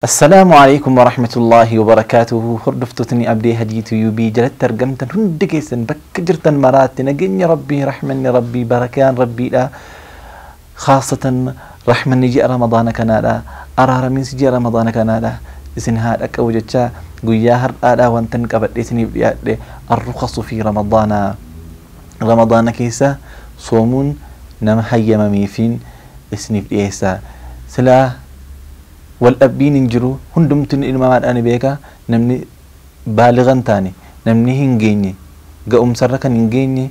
Assalaamu alaikum warahmatullaahi wabarakaatuhu. Hordoftootni Abdee Hajii Tiyuubii jalatti argamtan hundi keessan bakka jirtan maraatti nageenya Rabbii, rahmanni Rabbii, barakaan Rabbiidha. Khaasatan rahmanni ji'a Ramadaana kanaadha. Araaramiinsi ji'a Ramadaana kanaadha. Isin haa dhaqqabu jecha guyyaa har'aadha wantan qabadhee isiniif dhiyaadhe arrukasu fi Ramadaana. Ramadaana keessa soomuun nama hayyamameefiin isiniif dhiyeessa. Silaa waldhabbiin hin jiru, hundumtuun ilmaamaadhaan ni beeka. Namni baaliga hin taane, namni hin geenye, ga'umsarra kan hin geenye,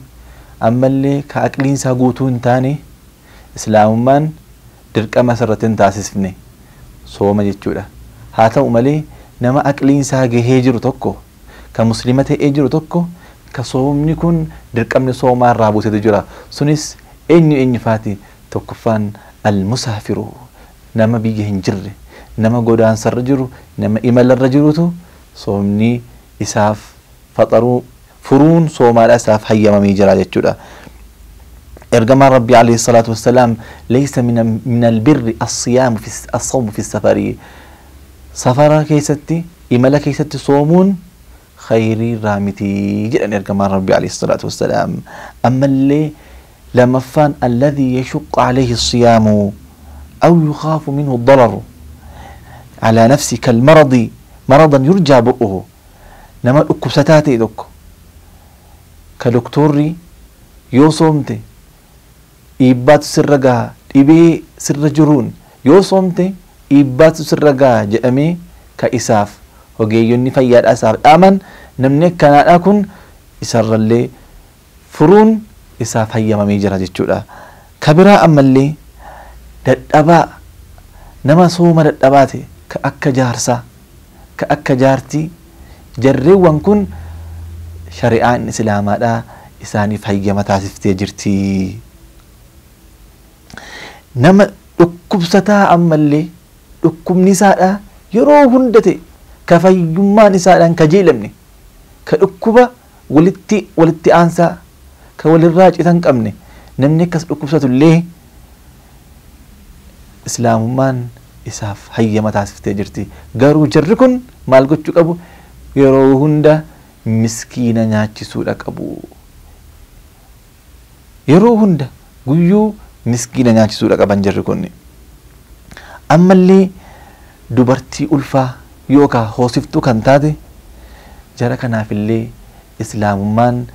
ammallee ka aqliin isaa guutuu hin taane, islaamummaan dirqama isarratti hin taasisfne sooma jechuudha. Haa ta'u malee nama aqliin isaa gahee jiru tokko, ka muslima ta'ee jiru tokko, ka soomni kun dirqamni soomaa irraa buusetu jira. Sunis eenyu eenyufaati? Tokkoffaan al-musaafiru, nama biyya hin jirre, nama godaansarra jiru, nama imalarra jirutu soomni isaaf faxaruu furuun soomaadha isaaf hayyamamee jira jechuudha. Ergamaan Rabbii alayhi salaatu wassalaam laysa min albirri as-siyaamu fi as-sawmu fi safari, safara keessatti imala keessatti soomuun khayrii irraa miti jedhan ergamaan Rabbii alayhi salaatu wassalaam. Ammallee lammaffaan alladhii yashuqqu alayhi as-siyaamu aw yukhaafu minhu ad-dararu على نفسي كالمرض مرضا يرجى برؤه، نما dhukkubsataa ta'e tokko ka doktorri yoo soomte dhiibbaatu sirra gaha, dhibee sirra jiruun yoo soomte dhiibbaatu sirra gaha jedhamee ka isaaf ogeeyyonni fayyaadhaa isaaf dhaaman, namni akkanaadhaa kun isarrallee furuun isaaf hayyamamee jira jechuudha. Ka biraa ammallee dadhabaa, nama sooma dadhabaa ta'e, ka akka jaarsaa, ka akka jaartii, jarreewwan kun shari'aan islaamaadhaa isaaniif hayyama taasiftee jirti. Nama dhukkubsataa ammallee dhukkubni isaadhaa yeroo hunda ta'e, ka fayyummaan isaadhaan kajeelamne, ka dhukkuba walitti aansaa ka walirraa citan qabne, namni akkas dhukkubsatu illee islaamummaan isaaf hayyama taasiftee jirti. Garuu jarri kun maal gochuu qabu? Yeroo hunda miskiina nyaachisuudha qabu. Yeroo hunda guyyuu miskiina nyaachisuudha qaban jarri kun. Ammallee dubartii ulfaa yookaan hoosiftuu kan taate jara kanaafillee islaamummaan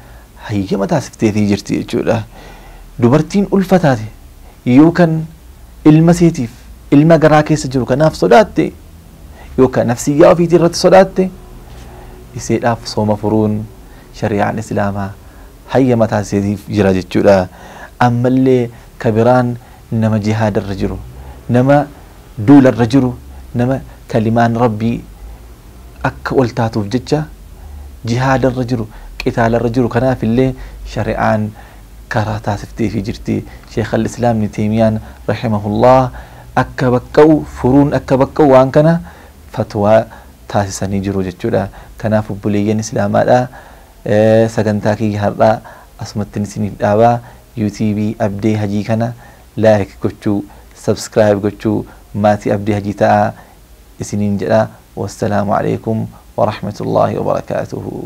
hayyama taasifteefii jirti jechuudha. Dubartiin ulfa taate yookaan ilma seetiif, ilma garaa keessa jiru kanaaf sodaatte, yookaan nafsiyyaa ofiitii irratti sodaatte, iseedhaaf sooma furuun shari'aan islaamaa hayyama taasiseetiif jira jechuudha. Ammallee ka biraan nama jihaadarra jiru, nama duularra jiru, nama kalimaan Rabbii akka ol taatuuf jecha jihaadarra jiru, qitaalarra jiru kanaafillee shari'aan karaa taasifteefii jirti. Sheekh al-Islaam Ibn Taymiyaan rahimahullah akka baqqa'u furuun akka baqqa'u waan kana fatwaa taasisanii jiru jechuudha. Kanaaf obboleeyyan islaamaadha, sagantaa kiyya har'aa asumatti isiniif dhaabaa. YouTube Abdee Hajii kana like gochuu, subscribe gochuu, maatii Abdee Hajii ta'aa isiniin jedha. Wassalaamu alaikum warahmatullaahi wabarakaatuhu.